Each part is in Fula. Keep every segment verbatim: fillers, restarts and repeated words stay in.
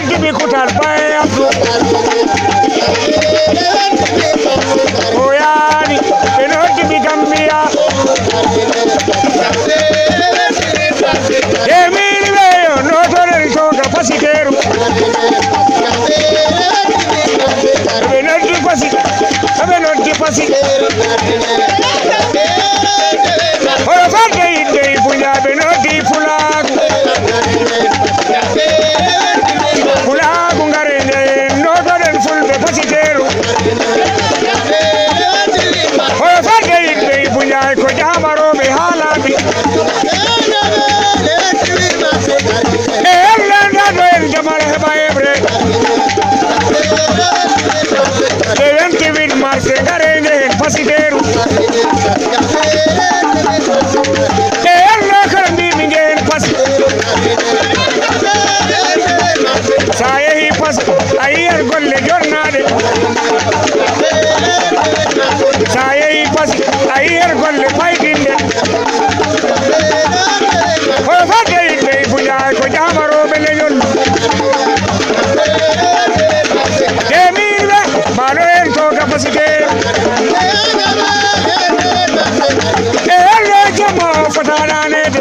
Dibi kutal baye Abdu. O yaani ɓe noddi mi Gambiya. E min ɓe yo notoren to ga pasiteru. Ɓe noddi pasi, ɓe noddi pasi. Oɗo fadde yidde e buña ɓe noddi pulaagu. Pulaagu ngare nde en notoɗen fulɓe pasiteru. Oɗo fadde yidde e buña ko jamarooɓe haalaaɓe. E ellen dado en jamal heɓa heɓre. E vingt-huit mars ngare nde en pasiteru. E yalla kala mbimi njehen pasi. Sa yehi pasi a yiyat golle jonnaɗe. Sa yehi pasi a yiyat golle paydinɗe. Kono fadde yimɓe e fuñaay ko jamaroɓe leñol. E min ɓe mbano en to capacité. E yalla jamma o fota nanede.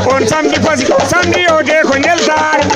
On samedi pasi samedi o de ko ñeltaare.